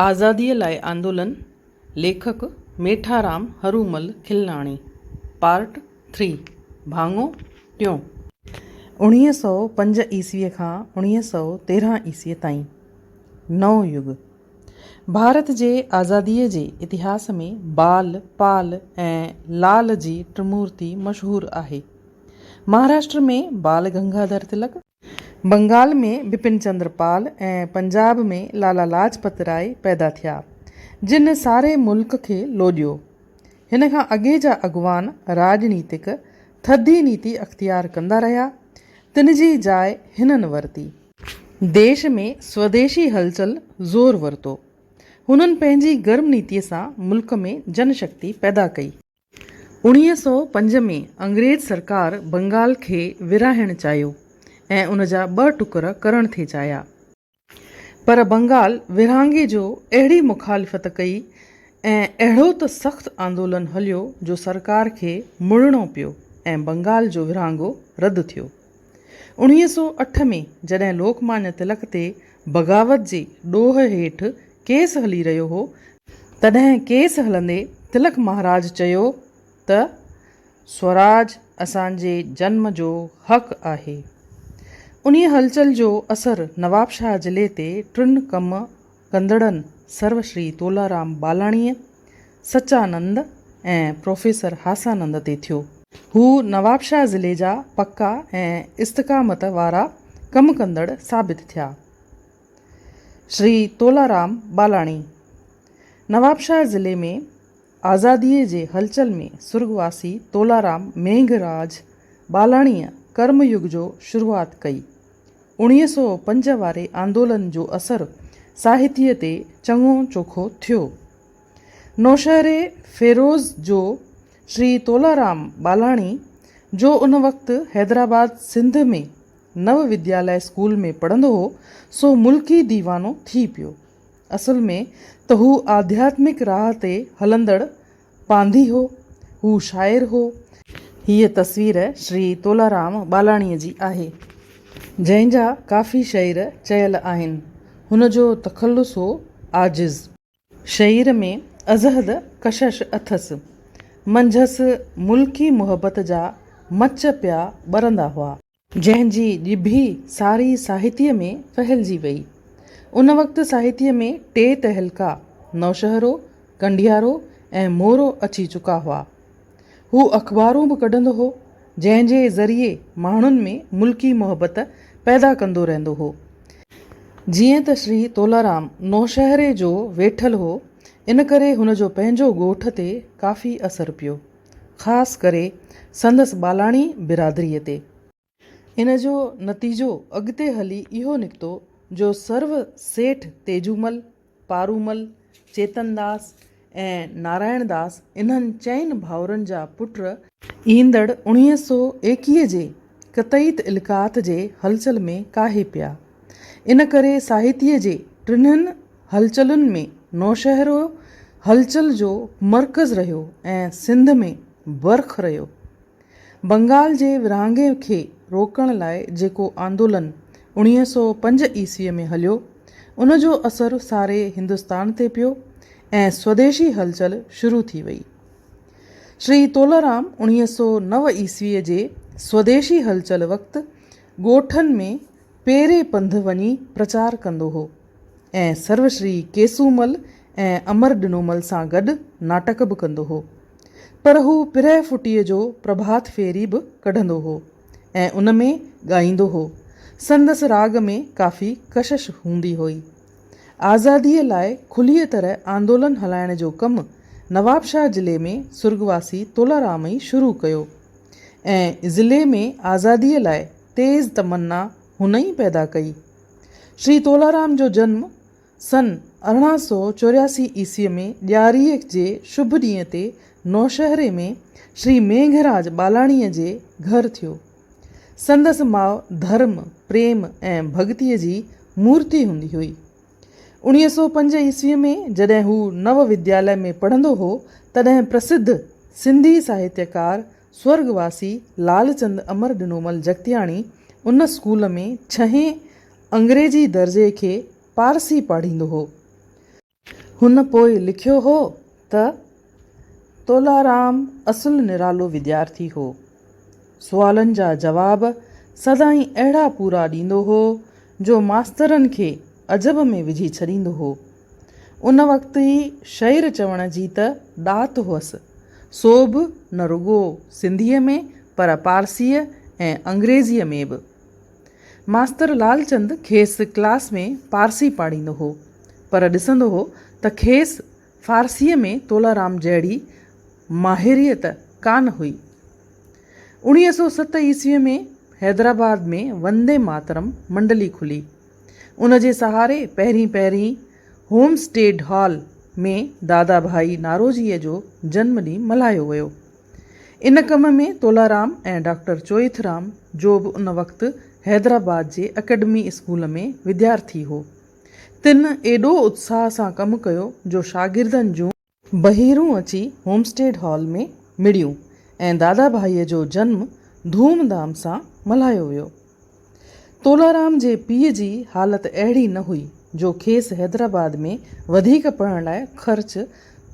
آزاديء لاء آندولن، ليکڪ، ميٺارام هرومل کلناڻي، پارٽ ٿري، ڀاڱو ٽيون. 1905 عيسويء کان 1913 عيسويء تائين، نئون يگ. ڀارت جي آزاديء جي اتهاس ۾ بال، پال ۽ لال جي ٽمورتي مشهور آهي. مهاراشٽر ۾ بال گنگاڌر تلڪ، بنگال ۾ بپن چندر پال ۽ پنجاب ۾ لالا لاجپت راء پيدا ٿيا، جن ساري ملڪ کي لوڏيو. هن کان اڳي جا اڳواڻ راڄنيتڪ ٿڌي نيتي اختيار ڪندا رهيا، تن جي جاء هنن ورتي. ديش ۾ سوديشي هلچل زور ورتو. هنن پنهنجي گرم نيتيء سان ملڪ ۾ جن شڪتي پيدا ڪئي. 1905 ۾ انگريز سرڪار بنگال کي ورهائڻ چاهيو ۽ ان جا ٻه ٽڪر ڪرڻ ٿي چاهيا. پر بنگال ورهاڱي جو اهڙي مخالفت ڪئي ۽ اهڙو ته سخت آندولن هليو جو سرڪار کي مڙڻو پيو ۽ بنگال جو ورهاڱو رد ٿيو. 1908 ۾ جڏهن لوڪمانيه تلڪ تي بغاوت جي ڏوهه هيٺ ڪيس هلي رهيو هو، تڏهن ڪيس هلندي تلڪ مهاراج چيو ته سوراج اسان جي جنم جو حق آهي. انهيء هلچل جو اثر نوابشاهه ضلعي تي ٽن ڪم ڪندڙن سروشري تولارام ٻالاڻيء، سچانند ۽ پروفيسر هاسانند تي ٿيو. هو نوابشاهه ضلعي جا پڪا ۽ استقامت وارا ڪم ڪندڙ ثابت ٿيا. شري تولارام ٻالاڻي، نوابشاهه ضلعي ۾ آزاديء جي هلچل ۾ سرڳواسي تولارام مينگهراج ٻالاڻيء ڪرم يگ جو شروعات ڪئي. 1905 واري آندولن جو اثر ساهتيه تي چڱو چوکو ٿيو. نوشهري فيروز جو شري تولارام ٻالاڻي، جو ان وقت حيدرآباد سنڌ ۾ نو ودياليه اسڪول ۾ پڙهندو هو، سو ملڪي ديوانو ٿي پيو. اصل ۾ ته هو آڌياتمڪ راهه تي هلندڙ پانڌي هو. هو شاعر هو. هيء تصوير شري تولارام ٻالاڻيء جي آهي. جنهن جا ڪافي شعر چيل آهن. هن جو تخلص هو عاجز. شعر ۾ ازحد ڪشش اٿس. منجهس ملڪي محبت جا مچ پيا ٻرندا هئا. جنهن جي ڄڀي ساري ساهتيء ۾ ڦهلجي وئي. ان وقت ساهتيء ۾ ٽي تهلڪا، نوشهرو، ڪنڊيارو ۽ مورو اچي چڪا هئا. هو اخبارون به ڪڍندو هو، جنهن جي ذريعي ماڻهن ۾ ملڪي محبت پيدا ڪندو رهندو هو. جيئن ته شري تولارام نوشهري جو ويٺل هو، ان ڪري هن جو پنهنجو ڳوٺ تي ڪافي اثر پيو، خاص ڪري سندس ٻالاڻي برادريء تي. ان جو نتيجو اڳتي هلي اهو نڪتو جو سرو سيٺ تيجومل، پارومل، چيتنداس ۽ نارائڻداس انهن چئن ڀائرن جا پٽ، ايندڙ 1921 جي قطعيت القات جي هلچل ۾ ڪاهي پيا. ان ڪري ساهتيء جي ٽنهن هلچلن ۾ نوشهرو هلچل جو مرڪز رهيو ۽ سنڌ ۾ برک رهيو. بنگال جي ورهاڱي کي روڪڻ لاء جيڪو آندولن 1905 عيسويء ۾ هليو، ان جو اثر ساري هندستان تي پيو ۽ سوديشي هلچل شروع ٿي وئي. شري تولارام 1909 عيسويء جي سوديشي هلچل وقت ڳوٺن ۾ پيري پنڌ وڃي پرچار ڪندو هو ۽ سروشري ڪيسومل ۽ امر ڏنومل سان گڏ ناٽڪ به ڪندو هو. پر هو پرهه ڦٽيء جو پرڀات ڦيري به ڪڍندو هو ۽ ان ۾ ڳائيندو هو. سندس راڳ ۾ ڪافي ڪشش هوندي هئي. آزاديء لاء کليء طرح آندولن هلائڻ جو ڪم نوابشاهه ضلعي ۾ سرڳواسي تولارام ئي شروع ڪيو ۽ ضلعي ۾ آزاديء لاء تيز تمنا هن ئي پيدا ڪئي. شري تولارام جو جنم سن 1884 عيسويء ۾ ڏياريء جي شڀ ڏينهن تي نوشهري ۾ شري مينگهراج ٻالاڻيء جي گهر ٿيو. سندس ماء ڌرم، پريم ۽ ڀڳتيء جي مورتي هوندي هئي. 1905 عيسويء ۾ جڏهن هو نو ودياليه ۾ پڙهندو هو، تڏهن پرسڌ سنڌي ساهتيڪار سورڳواسي لالچند امر ڏنومل جڳتياڻي ان اسڪول ۾ ڇهين انگريزي درجي کي پارسي پاڙهيندو هو. هن پوء لکيو هو ته تولارام اصل نرالو وديارٿي هو. سوالن جا جواب سدائين اهڙا پورا ڏيندو هو جو ماسترن کي عجب ۾ وجهي ڇڏيندو هو. ان وقت ئي شعر چوڻ جي ته ڏات هئس، سو به نه رڳو سنڌيء ۾ پر پارسيء ۽ انگريزيء ۾ به. ماستر لالچند کيس ڪلاس ۾ پارسي پاڙهيندو هو، پر ڏسندو هو ته کيس فارسيء ۾ تولارام جهڙي ماهريت ڪانه هئي. 1907 عيسويء ۾ حيدرآباد ۾ وندي ماترم منڊلي کلي. ان جي سهاري پهرين پهرين هومسٽيڊ هال ۾ دادا ڀائي ناروجيء جو جنم ڏينهن ملهايو ويو. ان ڪم ۾ تولارام ۽ ڊاڪٽر چوئٿرام، جو به ان وقت حيدرآباد جي اڪيڊمي اسڪول ۾ وديارٿي هو، تن ايڏو اتساهه سان ڪم ڪيو جو شاگردن جون بهيرون اچي هومسٽيڊ هال ۾ مڙيون ۽ دادا ڀائيء جو جنم ڌوم ڌام سان ملهايو ويو. تولارام جي پيء جي حالت اهڙي نه هئي جو کيس حيدرآباد ۾ وڌيڪ پڙهڻ لاء خرچ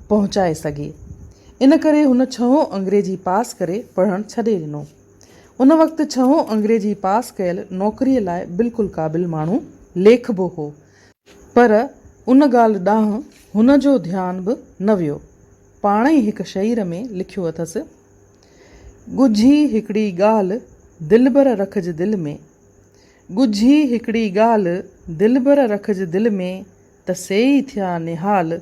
پهچائي سگهي. ان ڪري هن ڇهون انگريزي پاس ڪري پڙهڻ ڇڏي ڏنو. ان وقت ڇهون انگريزي پاس ڪيل نوڪريء لاء بلڪل قابل ماڻهو ليکبو هو. پر ان ڳالهه ڏانهن هن جو ڌيان به نه ويو. پاڻ ئي هڪ شعر ۾ لکيو اٿس. ڳجهي هڪڙي ڳالهه دلبر رکج دل ۾. ڳجهي هڪڙي ڳالهه دلبر رکج دل ۾، ته سيئي ٿيا نهال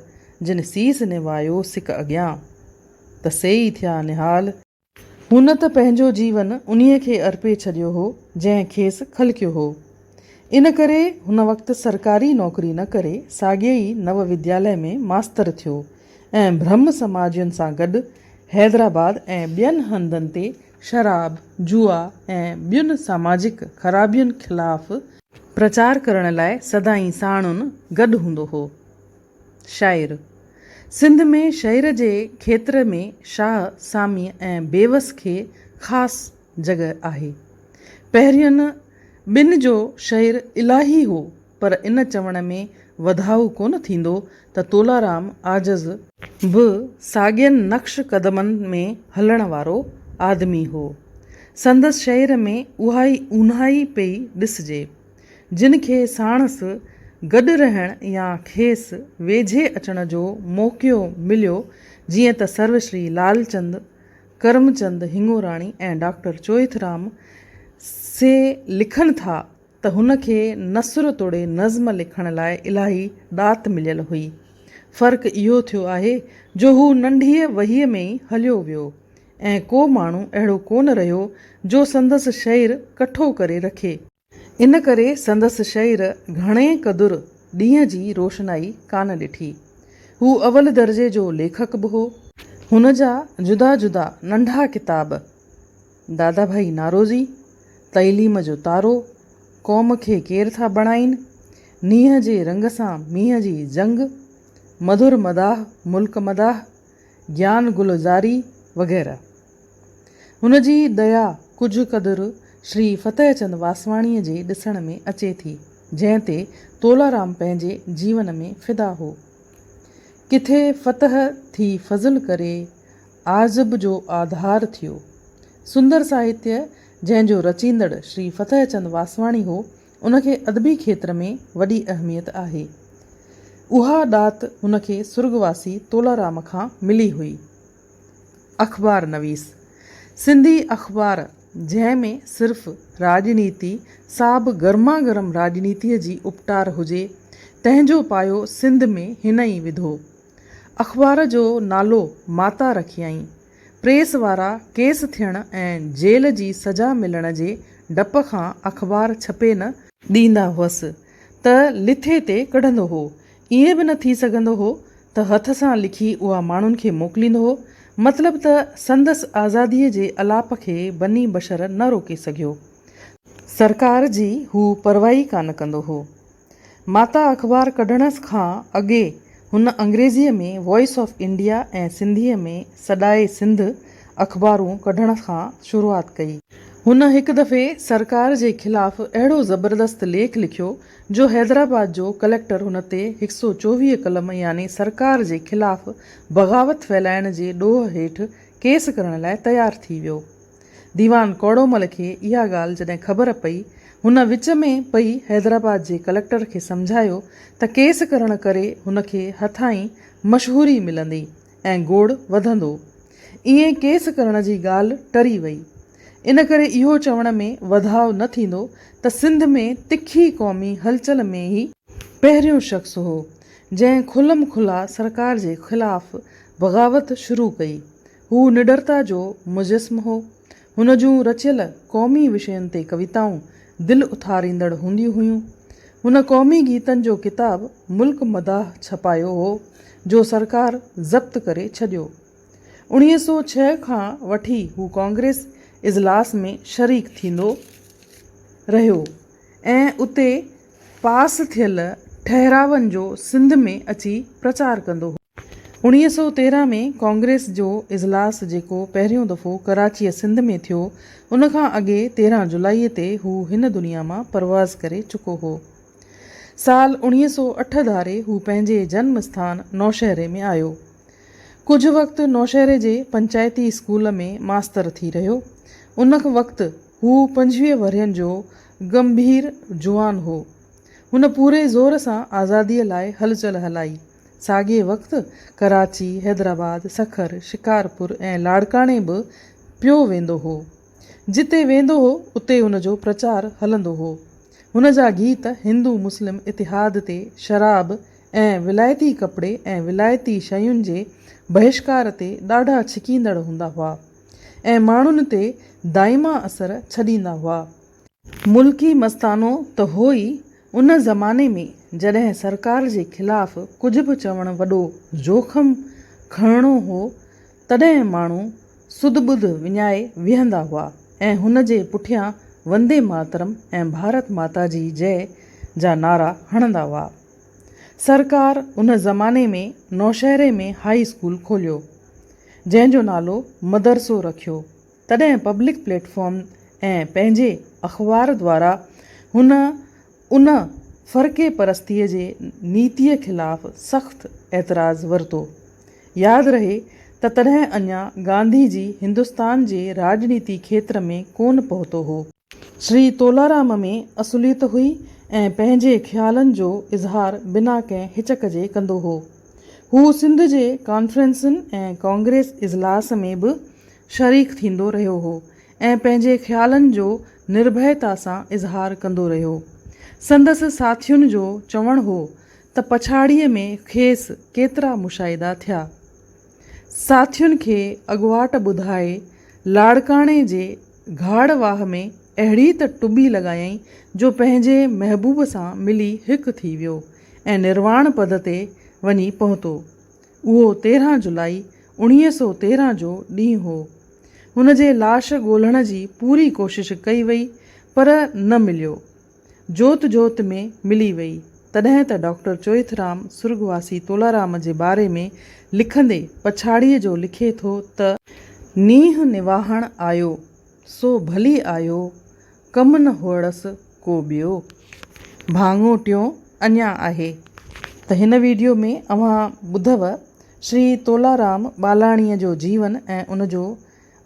جن سيس نوايو سڪ اڳيان، ته سيئي ٿيا نهال. هن ته پنهنجو جيون انهيء کي ارپي ڇڏيو هو، جنهن کيس خلقيو هو. ان ڪري هن وقت سرڪاري نوڪري نه ڪري ساڳئي ئي نو ودياليه ۾ ماستر ٿيو ۽ برهم سماجين سان گڏ حيدرآباد ۽ ٻين هنڌن تي شراب، جوا ۽ ٻين ساماجڪ خرابين خلاف پرچار ڪرڻ لاء سدائين ساڻن گڏ هوندو هو. شاعر، سنڌ ۾ شعر جي کيتر ۾ شاهه ساميء ۽ بيوس کي خاص جڳهه آهي. پهرين ٻن جو شعر الاهي هو پر ان چوڻ ۾ وڌاء ڪونه ٿيندو ته تولارام عاجز به ساڳين نقش قدمن ۾ هلڻ وارو آدمي هو. سندس شعر ۾ اهائي اونهائي پئي ڏسجي. جن کي ساڻس گڏ رهڻ يا کيس ويجهي اچڻ جو موقعو مليو جيئن ته سروشري لالچند ڪرمچند هڱوراڻي ۽ ڊاڪٽر چوئٿرام سي لکن ٿا ته هن کي نثر توڙي نظم لکڻ لاء الاهي ڏات مليل هئي. فرق اهو ٿيو آهي جو هو ننڍيء وهيء ۾ ئي هليو ويو ۽ ڪو ماڻهو اهڙو ڪونه رهيو جو سندس شعر ڪٺو ڪري رکي. ان ڪري سندس شعر گهڻي قدر ڏينهن جي روشنائي ڪانه ڏٺي. هو اول درجي جو ليکڪ به هو. هن جا جدا جدا ننڍا ڪتاب دادا ڀائي ناروزي، تعليم جو تارو، قوم کي ڪير ٿا بڻائين، نينهن جي رنگ سان مينهن جي جنگ، مڌر مداح ملڪ مداح، گيان گلزاري وغيره. هن جي ديا ڪجهه قدر شري فتح چند واسواڻيء جي ڏسڻ ۾ اچي ٿي، جنهن تي تولارام پنهنجي جيون ۾ فدا هو. ڪٿي فتح ٿي فضل ڪري عاجب جو آڌار ٿيو. سندر ساهتيه جنهن جو رچيندڙ شري فتح چند واسواڻي هو، ان کي ادبي کيتر ۾ وڏي اهميت آهي. اها ڏات هن کي سرڳواسي تولارام کان ملي هئي. اخبار نويس، سنڌي اخبار جنهن ۾ صرف راڄنيتي سا به گرما گرم راڄنيتيء جي اپٽار هجي، تنهن جو پايو سنڌ ۾ هن ئي وڌو. اخبار جو نالو ماتا رکيائين. پريس وارا ڪيس ٿيڻ ۽ جيل جي سزا ملڻ جي ڊپ کان اخبار ڇپي نه ڏيندا هئس ته لٿي تي ڪڍندو هو. ائين به نه ٿي سگهندو هو ته هٿ سان لکي اها ماڻهن کي موڪليندو هو. مطلب ته سندس آزاديء جي الاپ کي بني بشر نه روڪي سگهيو. سرڪار جي هو پرواهه ئي ڪانه ڪندو هو. ماتا اخبار ڪڍڻ کان اڳي هن انگريزيء ۾ وائس آف انڊيا ۽ سنڌيء ۾ سڏائي سنڌ اخبارون ڪڍڻ کان شروعات ڪئي. هن هڪ دفعي سرڪار جي خلاف اهڙو زبردست ليک لکيو جو حيدرآباد جو ڪليڪٽر هن تي هڪ سو 24 قلم يعني سرڪار جي خلاف بغاوت ڦهلائڻ جي ڏوهه هيٺ ڪيس ڪرڻ لاء تيار ٿي ويو. ديوان ڪوڙومل کي اها ڳالهه جڏهن خبر پئي، هن وچ ۾ پئي حيدرآباد جي ڪليڪٽر کي سمجهايو ته ڪيس ڪرڻ ڪري هن کي هٿائين مشهوري ملندي ۽ گوڙ وڌندو. ائين ڪيس ڪرڻ جي ڳالهه ٽري وئي. ان ڪري اهو چوڻ ۾ وڌاء نه ٿيندو ته سنڌ ۾ تکي قومي هلچل ۾ هي پهريون شخص هو، جنهن کلم کلا سرڪار جي خلاف بغاوت شروع ڪئي. هو نڊرتا جو مجسم هو. هن جون رچيل قومي وشين تي ڪويتائون دل اٿاريندڙ هونديون هيون. هن قومي گيتن جو ڪتاب ملڪ مداح ڇپايو هو، جو سرڪار ضبط ڪري ڇڏيو. 1906 کان وٺي هو ڪانگريس اجلاس ۾ شريڪ ٿيندو رهيو ۽ اتي پاس ٿيل ٺهراون جو سنڌ ۾ اچي پرچار ڪندو هو. 1913 ۾ ڪانگريس جو اجلاس جيڪو پهريون دفعو ڪراچيء سنڌ ۾ ٿيو، ان کان اڳي 13 جولائيء تي هو هن دنيا مان پرواز ڪري چڪو هو. سال 1908 ڌاري هو پنهنجي جنم اسٿان نوشهري ۾ آيو. ڪجهه وقت نوشهري جي پنچائتي اسڪول ۾ ماستر ٿي رهيو. ان وقت هو 25 ورهين جو گنڀير جوان هو. هن پوري زور سان آزاديء لاء هلچل هلائي. ساڳئي وقت ڪراچي، حيدرآباد، سکر، شڪارپور ۽ لاڙڪاڻي به پيو ويندو هو. جتي ويندو هو، اتي هن جو پرچار هلندو هو. هن جا گيت هندو مسلم اتحاد تي، شراب ۽ ولايتي ڪپڙي ۽ ولايتي شين جي بهشڪار تي ڏاڍا ڇڪيندڙ هوندا هئا ۽ ماڻهن تي دائما اثر ڇڏيندا هئا. ملڪي مستانو ته هو ئي، ان زماني ۾ جڏهن سرڪار جي خلاف ڪجهه به چوڻ وڏو جوکم کڻڻو هو، تڏهن ماڻهو سڌ ٻڌ وڃائي ويهندا هئا ۽ هن جي پٺيان وندي ماترم ۽ ڀارت ماتا جي جئه جا نعرا هڻندا هئا. سرڪار ان زماني ۾ نوشهري ۾ هائي اسڪول کوليو، جنهن جو نالو مدرسو رکيو. تڏهن پبلڪ پليٽ فارم ۽ پنهنجي اخبار دوارا هن ان فرقي پرستيء جي نيتيء خلاف سخت اعتراض ورتو. ياد رهي ته تڏهن اڃا گانڌي جي هندستان جي راڄنيتي کيتر ۾ ڪونه پهتو هو. شري تولارام ۾ اصليت هئي ۽ پنهنجي خيالن جو اظهار بنا ڪنهن هچڪ جي ڪندو هو. هو سنڌ جي ڪانفرنسن ۽ ڪانگريس اجلاس ۾ به شريڪ ٿيندو رهيو هو ۽ پنهنجي خيالن جو نرڀئتا سان اظهار ڪندو رهيو. سندس ساٿين جو چوڻ هو ته پڇاڙيء ۾ کيس ڪيترا مشاهدا ٿيا. ساٿين کي اڳواٽ ٻڌائي لاڙڪاڻي جي گهاڙ واهه ۾ اهڙي ته ٽٻي لڳايائين جو پنهنجي محبوب سان ملي هڪ ٿي ويو ۽ نرواڻ پد تي وڃي پهتو. اهو 13 جولائي 1913 جو ڏينهن هو. هن جي لاش ڳولڻ جي پوري ڪوشش ڪئي وئي پر نه مليو. جوت جوت ۾ ملي وئي. تڏهن ته ڊاڪٽر چوئٿرام سرڳواسي تولارام جي باري ۾ لکندي پڇاڙيء جو لکي ٿو ته. نينهن نواهڻ آيو، سو ڀلي آيو، ڪم نه هئڙس ڪو ٻيو. ڀاڱو ٽيون اڃا آهي. ته هن ويڊيو ۾ اوهان ٻڌو شري تولارام ٻالاڻيء جو جيون ۽ ان جو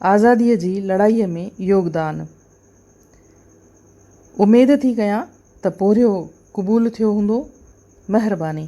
آزاديء جي لڙائيء ۾ يوگدان. اميد ٿي ڪيان ته پورهيو قبول ٿيو هوندو. مهرباني.